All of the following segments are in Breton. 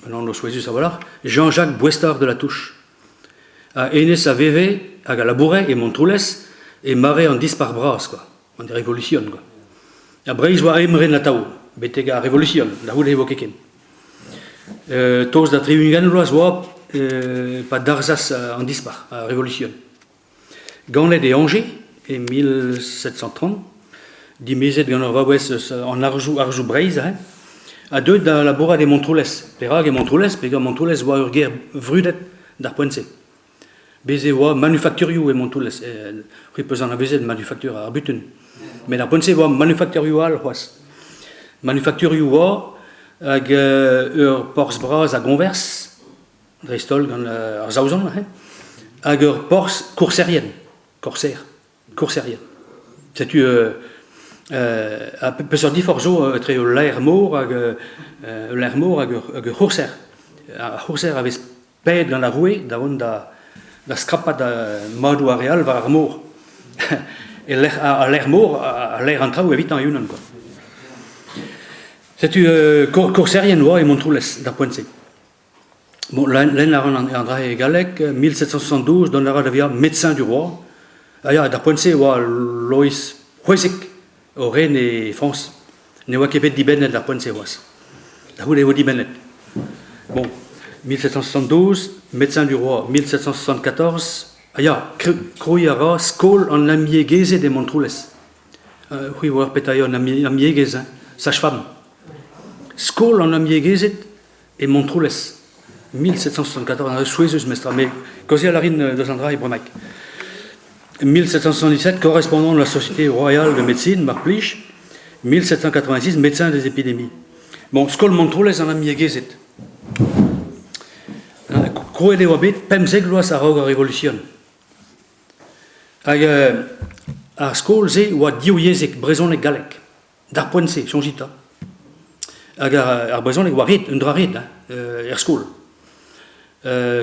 Un anv souezhus a-walc'h, Jean-Jacques Boestard de la Touche. Ha hennezh a veve hag a laboure e Montroulez e mare an Dispac'h bras, quoi, an Revolution, quoi. Ha Breizh oa emren atav, betek ar Revolution, da c'houde e vo ket ken. Tost da 60 vloaz oa pa darzhas an Dispac'h, ar Revolution. Ganet e Angers e 1730, dimezet gant ur vaouez eus an arzoù, arzoù Breizh aze, ha deuet da labourat e Montroulez. Perak e Montroulez? Peogwir Montroulez oa ur gêr vrudet d'ar poent-se. Bez' e oa manufakturioù e Montroulez. C'hwi 'peus anavezet manufaktur ar butun. Met d'ar poent-se e oa manufakturioù all c'hoazh. Manufakturioù oa hag ur porzh bras a goñvers, dreist-holl gant ar Saozon neuze, hag ur porzh kourserien, corsaire, kourserien. Setu ha peseurt diforc'h zo etre ul laer-mor hag ul laer-mor hag ur c'hourser. Ar c'hourser a vez paeet gant ar roue da vont da da skrapat madoù ar re all war ar mor. E-lec'h al laer-mor a laer an traoù evitañ e-unan quoi. Setu kourserien oa e Montroulez d'ar poent-se. Bon, lenn a ran an dra e galleg, 1772, dont a ra da vezañ médecin du roi. Ah ya, d'ar poent-se e oa Loeiz C'hwezek o ren e Frañs. Ne oa ket bet dibennet d'ar poent-se c'hoazh. Da c'houde e vo dibennet. Bon, 1772, médecin du roi, 1774, ah ya, krouiñ a ra skol an amiegezed e Montroulez. C'hwi 'oar petra eo an amiegez, hein, sage-femme. Skol an amiegezed e Montroulez, 1774, souezhus mestra, met kaozeal a rin deus an dra e bremaik. 1777, correspondant de la Société royale de médecine, mar plij, 1786, médecin des épidémies. Bon, skol Montroulez an amiegezed. Krouet e oa bet 15 vloaz a-raok ar Revolution. Hag ar skol-se oa divyezhek, brezhoneg-galleg. D'ar poent-se, soñjit 'ta. Hag ar brezhoneg oa ret, un dra ret hein, er skol.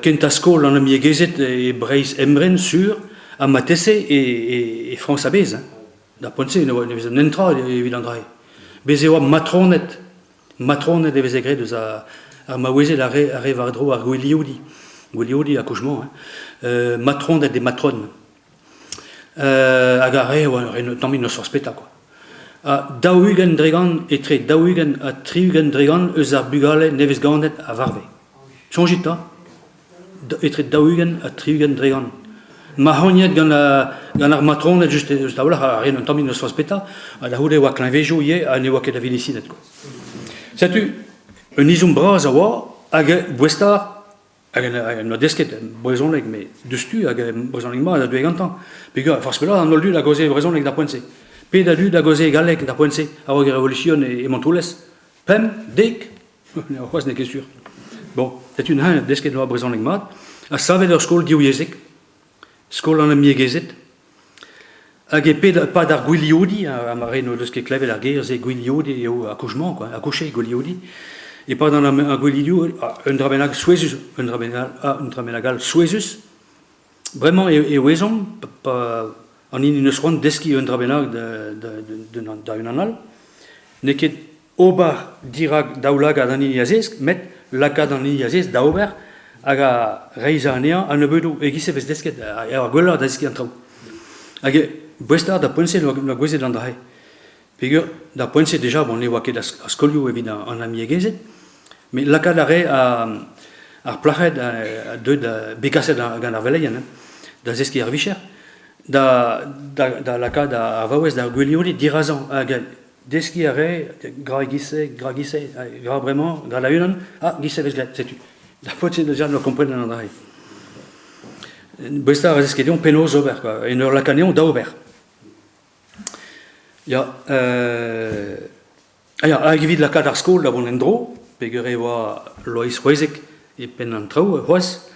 Kentañ skol an amiegezed e Breizh emren, sur, ha marteze e, e, Frañs a-bezh. Hein. D'ar poent-se ne oa ne veze netra evit an dra-se. Bez' e oa matroned, matroned e veze graet eus ar, ar maouezed a re, a re war-dro ar gwilioudiñ, gwilioudiñ, accouchement, hein. Matroned et matrones. Hag ar re a oa un tammig n'eus forzh petra kwa. Ha 40% etre 40 ha 60% eus ar bugale nevez-ganet a varve. Soñjit 'ta, etre 40 ha 60%. Mac'hagnet gant gant ar matroned just just a-walc'h a ren un tammig n'eus forzh petra, ha da c'houde e oa kleñvejoù ivez ha ne oa ket a vilisined kwa. Setu un ezhomm bras a oa hag Boestar Hag en doa desket brezhoneg, met diouzhtu hag brezhoneg mat a deue gantañ. Peogwir forzh penaos an holl dud a gaoze brezhoneg d'ar poent-se. Pet a dud a gaoze galleg d'ar poent-se a-raok ar Revolution e Montroulez? Pemp, dek? C'hoazh n'eo ket sur. Bon, setu neuze desket oa brezhoneg mat ha savet ur skol divyezhek, skol an amiegezed. Hag e ped pad ar gwilioudiñ, ar re n'o deus ket klevet ar ger-se gwilioudiñ eo accouchement quoi, accoucher gwilioudiñ. E-pad an ar gwilioudiñ, un dra bennak souezhus, un dra bennak, un dra bennak all souezhus. Bremañ e ouezomp pa an hini n'eus c'hoant deskiñ un dra bennak da unan all, n'eo ket ober dirak daoulagad an hini a zesk, met lakaat an hini a zesk da ober hag a reizhañ anezhañ a-nebeudoù. E-giz e vez desket ar gwellañ da zeskiñ an traoù. Hag boest-art da poent-se n'oa gouezet an dra-se. Peogwir d'ar poent-se deja bon, ne oa ket a skolioù evit an amiegezed, met lakaat a rae ar plac'hed a deu da bet kaset gant ar veleien hein, da zeskiñ ar vicher, da, da, da lakaat ar vaouez da gwilioudiñ dirazañ hag Deskiñ a rae gra e-giz-se, gra e-giz-se, gra bremañ, gra da-unan, ah, giz-se 'vez graet, setu. Da paotr-se neuze n'o komprenet an dra-se. Boest a zeske deomp penaos ober, quoi, en ur lakaat anezhañ da ober. Ya, euh, ah ya, hag evit lakaat ar skol da vont en-dro, peogwir e oa Loeiz C'hwezek e penn an traoù c'hoazh,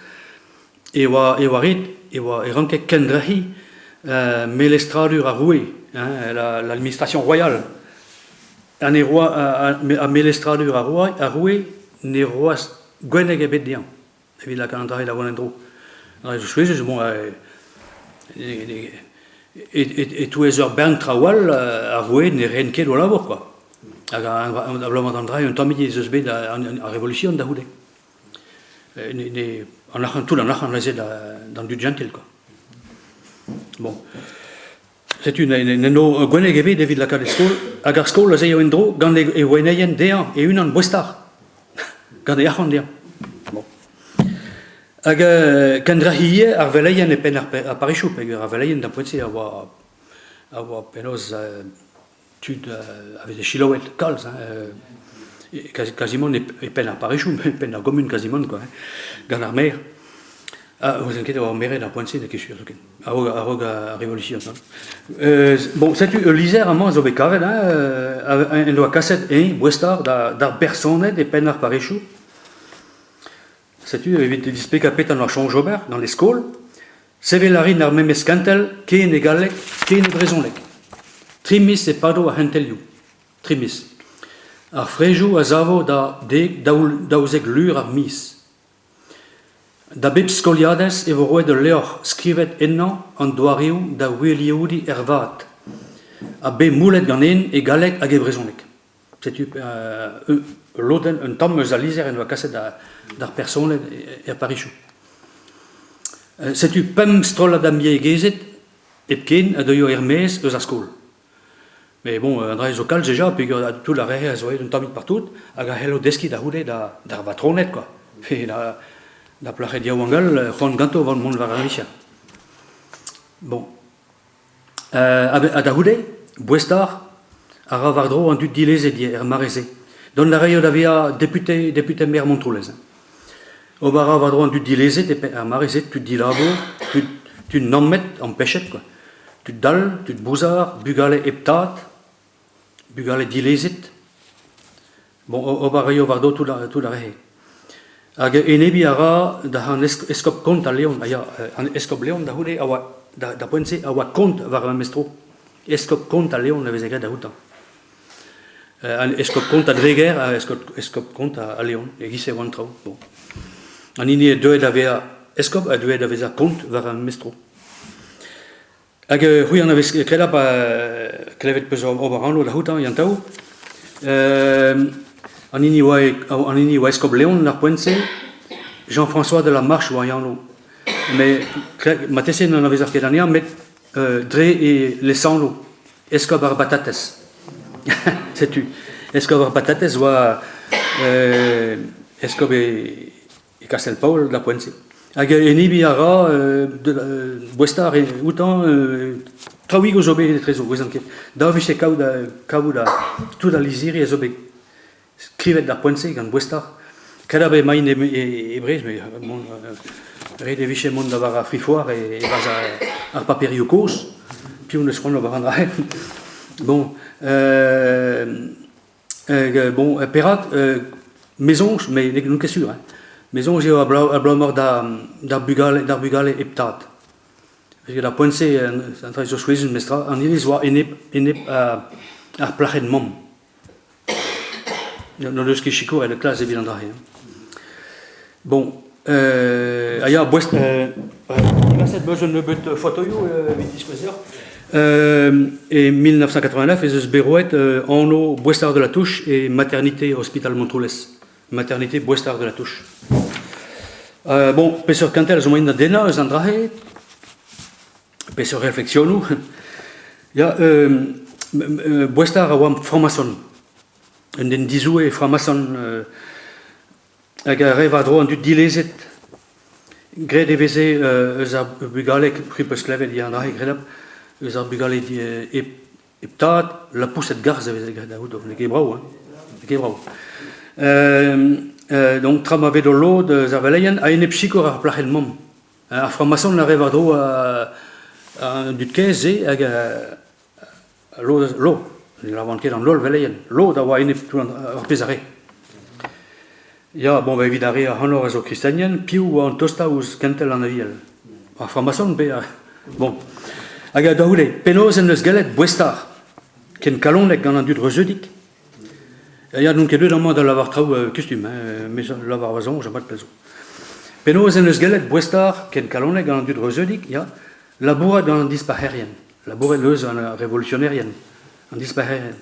e oa, e oa ret, e oa, e ranke kendrec'hiñ melestradur ar roue, hein, l'administration royale. Ha ne roa, ha melestradur ar roue, ar roue ne roas gwenneg ebet dezhañ evit lakaat an dra da vont en-dro. Souezhus, bon, e-touez ur bern traoù all, ar roue ne ren ket o labour, quoi. Hag abalamour d'an dra un tammig ez eus bet ar revolution da c'houde. Ne, an arc'hant, tout an arc'hant neuze d'an dud gentil, quoi. Bon. Setu n'en do gwenneg ebet evit lakaat e skol, hag ar skol a zeio en-dro gant e wenneien dezhañ e-unan boestard, gant e arc'hant dezhañ. Bon. Hag kendrec'hiñ ivez ar veleien e penn ar parisoù, peogwir ar veleien d'ar poent-se a oa penaos tud a veze selaouet kalz, hein, quasiment e penn ar parrezioù, e penn ar gomun quasiment quoi, hein, gant ar maer. Ah, 'ouzen ket e oa meret ar poent-se, n'eo ket sur zoken, a-raok ar revolution. Hein. Bon, setu ul lizher amañ zo bet kavet, hein, en doa kaset eñ, Boestard, d'ar bersoned e penn ar parrezioù. Setu evit displegañ petra 'noa soñj ober gant e skol. Sevel a rin ar memes kentel ken e galleg ken e brezhoneg. Tri miz e pado ar c'hentelioù. Tri miz. Ar frejoù a savo da dek 12 lur ar miz. Da bep skoliadez e vo roet ul levr skrivet ennañ an doareoù da wilioudiñ ervat ha bet moulet ganin e galleg hag e brezhoneg. Setu ul lodenn, un tamm eus al lizher en doa kaset d'ar personed er Parisoù. Setu pemp strollad amiegezed hepken a deuio er-maez eus ar skol. Mais bon, an dra zo kalz deja, peogwir tout ar re a zo aet un tammig partout, hag a c'hello deskiñ da c'houde d'ar batroned, quoi. Pe da plac'hed yaouank all, c'hoant ganto mont war ar vicher. Bon. Ha da c'houde, boestoc'h a ra war-dro an dud dilezet ivez er mare-se. Dont a raio da vezañ depute, depute maer Montroulez. Ober a ra war-dro an dud dilezet er mare-se, tud dilabour, tud, tud nammet, ampechet quoi. Tud dall, tud bouzar, bugale hep tad, bugale dilezet. Bon, ober a raio war-dro tout tout ar re-se. Hag enebiñ a ra da an eskob kont a Leon. Ah ya, an eskob Leon da c'houde a oa da poent-se a oa kont war ar memes tro. Eskob kont a Leon a veze graet da outañ. An eskob kont a Dreger ha eskob kont a Leon. E-giz-se e oa an traoù. Bon. An hini deuet da vezañ eskob a deuet da vezañ kont war ar memes tro. Hag c'hwi anavez kredabl klevet 'peus ober anv da c'houtañ Yann-Tao. An hini oa an hini oa eskob Leon d'ar poent-se, Jean-François de la Marche oa e anv. Met marteze n'anavezer ket anezhañ met dre e lesanv, eskob ar batatez. Setu, eskob ar batatez oa eskob e e Kastell-Paol d'ar poent-se. Hag enebiñ a ra boestañ outañ traoùigoù zo bet etrezo, gouezan ket. Dav vije kaout kavout tout al lizhiri a zo bet skrivet d'ar poent-se gant boestañ. Kredabl emaint e Brest, met ret e vije mont da war ar frifoar e-barzh ar paperioù kozh. Piv 'neus c'hoant ober an dra-se? Bon, Bon, perak Me soñj, met n'on ket sur, hein. Me soñj eo abalamour d'ar bugale, d'ar bugale hep tad. Parce que d'ar poent-se, an dra zo souezhus memestra, an iliz oa enep, enep ar plac'hed mamm. N'o deus ket sikouret e klas evit an dra-se. Bon, ah ya, boest, kaset 'meus un nebeud fotoioù evit diskouez deoc'h. E 1989 ez eus bet roet anv Boestard de la Touche e maternité Hospital Montroulez. Maternité Boestard de la Touche. Bon, peseurt kentel zo moaien da dennañ eus an dra-se? Peseurt refleksionoù? Ya, Boestard a oa franc-maçon. Un den dizoue franc-maçon Hag ar re war-dro an dud dilezet. Graet e veze eus ar bugale, c'hwi 'peus klevet ivez an dra-se gredabl, eus ar bugale hep hep tad, lapoused garzh e veze graet da c'houde, n'eo ket brav, hein, n'eo ket brav. Donc tra ma vez o lod eus ar veleien a-enep sikour ar plac'hed mamm. Ar franmason a rae war-dro an dud kaezh-se hag Lod, lod, ne lavaran ket an holl veleien, lod a oa enep tout ar pezh a rae. Ya, bon, evit ar re ac'hanoc'h a zo kristenien, piv oa an tostañ ouzh kentel an Aviel? Ar franmason pe... Bon. Hag da c'houde, penaos en deus gellet boestañ ken kalonek gant an dud reuzeudik? Ya, n'on ket deuet amañ da lavar traoù kustum, hein, mes lavar va soñj avat pell zo. Penaos en deus gellet boestañ ken kalonek gant an dud reuzeudik, ya, Labourat gant an dispac'herien, labouret eus an revolusionerien, an dispac'herien.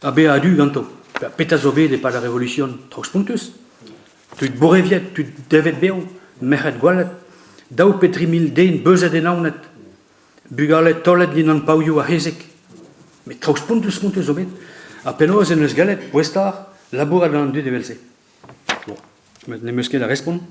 Ha bezañ a-du ganto. Petra zo bet e-pad ar revolusion? Traoù spontus. Tud boureviet, tud devet bev, merc'hed gwallet, daou pe 3000 den beuzet e Naoned, bugale taolet dindan pavioù ar c'hezeg. Met traoù spontus-spontus zo bet. Ha penaos en deus gallet Boestar labourat gant an dud evel-se? Bon, met n'em eus ket a respont.